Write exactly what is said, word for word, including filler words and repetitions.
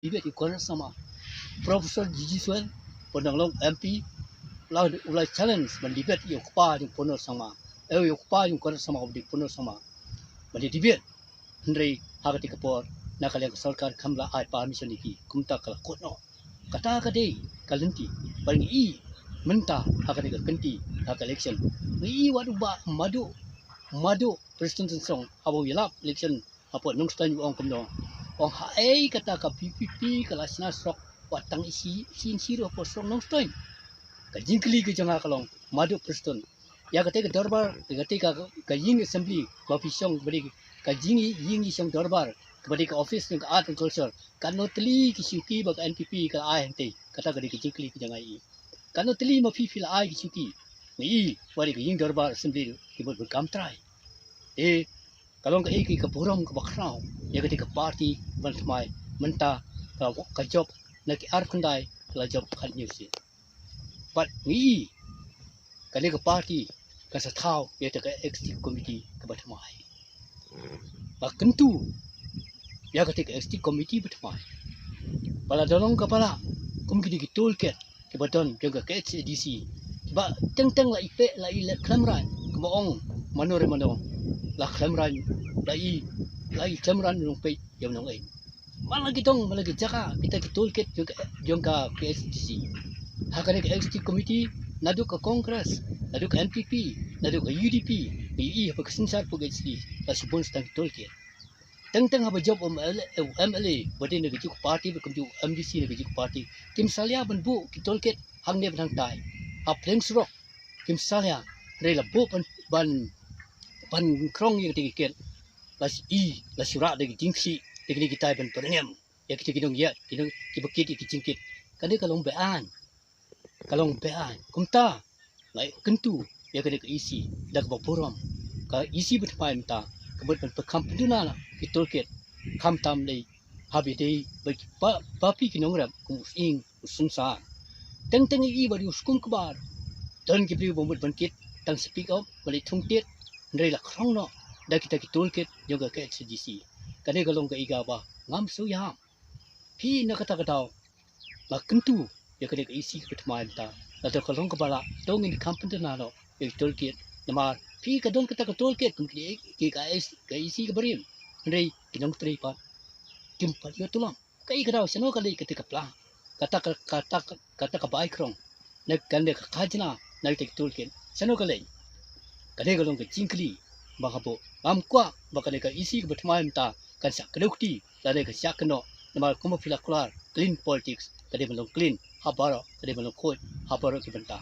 debate ïa u Conrad Sangma. Professor G G Swen, u nang long M P, u la, u la challenge ban debate ïa u kpa jong u Conrad Sangma. Eh, ïa u kpa jong u Conrad Sangma, u dei u Conrad Sangma. Ban debate. Hynrei ha kata ka por, na ka liang ka sorkar kam la ai permission ïa ki, kumta ka la kut noh. Kata ka dei ka lynti ba ngi i mynta ha kane ka kynti ha ka election. Ngi i wat u Bah Madu, Madu Prestone Tynsong, haba u ïalap election hapoh Nongstoiñ, u ong kumno. Ong haei kata ka V P P ka la shna surok wat tang ishi, ishi inshi ruh hapoh surok Nongstoiñ. Ka jingkylli ka jong nga ka long, Madu Prestone, ïa kata ka dorbar, ïa kata ka, ka ïing assembly ba phi shong, ba dei ka jing ïing ïashong dorbar, ba dei ka office jong ka Art and Culture, katno tylli ki shuki ba ka N P P ka la ai hangtei? Kata ka dei ka jingkylli ka jong nga ïa i. Katno tylli ma phi phi la ai ki shuki? Ngi i ba dei ka ïing dorbar assembly ki mut ban kam trai. Eh, ka long kaei ka burom kaba khraw ïa kata ka party ban thymmai mynta ka, ka jop na ki arphew khyndai, ka la jop khathynñiew sien. Bad ngi i kane ka party kan sa thaw ïa kata ka executive committee kaba thymmai. Ba kyntu ïa kata ka executive committee ba thymmai, ba la don long kaba la kum kine ki toolkit kiba don jong ka K H A D C, ba teng teng la i peit, la i leh khlem raiñ, kaba ong mano re mano, la khlem raiñ, la i, la i khlem raiñ nongpeit ïa u nongïeit. Man la ki dong, man la ki jaka, kita ki toolkit jong ka, jong ka K H A D C. Ha kane ka executive committee, naduh ka Congress, naduh ka N P P, naduh ka U D P, ngi i haba ka synshar pyrshah ka H A D C, la shu bun sdang ki toolkit. Teng teng haba jop u M L A, u M L A ba dei na kajuh ka party, ba kumjuh u M D C na kajuh ka party, kim salia ban buh ki toolkit hangne bad hangtai. Ha pdeng surok kim salia, hynrei la buh ban, ban, ban krong ïa kata ka kit. La shu i, la shu rah da ki jingkhih, da kine kitai ban pyrngem ïa kita ki nongïaid, ki nong, kiba kit ïa ki jingkit. Kane ka long be-aiñ. Ka long be-aiñ. Kumta la kyntu ïa kane ka E C da kaba burom. Ka E C ba thymmai mynta ka mut ban pynkham pynduna la ki toolkit, khamtam lei haba ïadei bad ki ba, ba phi ki nongrep kum u sying, u synsar. Teng teng i ba dei u skum kbar, don ki briew ba mut ban kit tang speak up, ba leit thung tied, hynrei la krong noh da kita ki toolkit jong ka K H A D C. Kane ka long kaei kaba ngam sngewïaham. Phi na kata ka daw la kyntu ïa kane ka E C kaba thymmai mynta, lada ka long kaba lah, to ngin kham pynduna noh ïa ki toolkit. Namar phi ka don kata ka toolkit kum ki, ki ka E C, ka E C kaba rim, hynrei ki nongtrei pat kim pat ïoh tulop. Kaei ka daw, shano ka leit kata ka pla, kata ka, kata ka, kata ka bai krong na kane ka khajna, na kita ki toolkit, shano ka leit? Kane ka long ka jingkylli ba nga buh. Ngam kwah ba kane ka E C kaba thymmai mynta kan shah kdew kti lane kan shah kynnoh, namar kumba phi la kular clean politics, ka dei ban long clean ha baroh, ka dei ban long khuid ha baroh ki bynta.